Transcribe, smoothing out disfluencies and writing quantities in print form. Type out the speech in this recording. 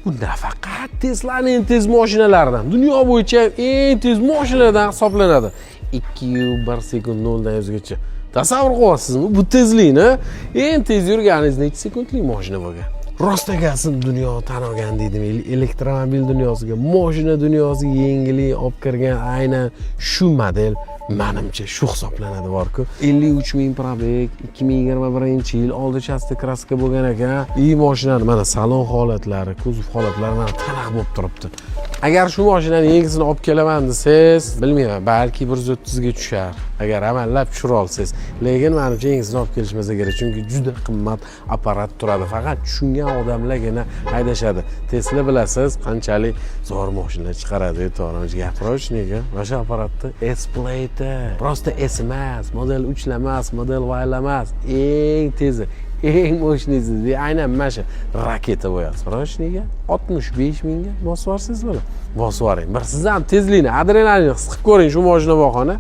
Bu nafaqat Teslani eng tez mashinalaridan, dunyo bo'yicha eng tez mashinalardan hisoblanadi. 2,1 sekund 0 dan 100gacha. Tasavvur qilyapsizmi bu tezlikni? Eng tez yurganingiz necha sekundlik mashina bo'lgan? Rostagasin dunyo tan olgan deydimi, elektromobil dunyosiga, moshina dunyosiga yengillik olib kirgan aynan shu model, manimcha, shu hisoblanadi. Borku, 53 000 пробег, 2021-yil, oldi части краска bo'lgan ekan. И moshinani mana salon holatlari, kuzov holatlari mana tanaq bo'lib turibdi. Agar shu moshinani yangisini olib kelaman desangiz, bilmayman, balki 130ga tushar, agar amallab tushira olsangiz. Lekin manimcha, yangisini olib kelishmasa kerak, chunki juda qimmat apparat turadi. Faqat tushungan odamlargina haydashadi. Tesla, bilasiz, qanchalik zo'r moshina chiqaradi. To'g'ri gapirish, nega mana shu apparatni S Plaid, просто S emas, Model 3 emas, Model Y emas, eng tezi, eng мощный si aynan mana shu raketa bo'yasi. Nega 65 000ga bosib yuborsangiz bo'ladi. Bosib yuboring bir, siz ham tezlikni, adrenalinni his qilib ko'ring shu moshina bahona.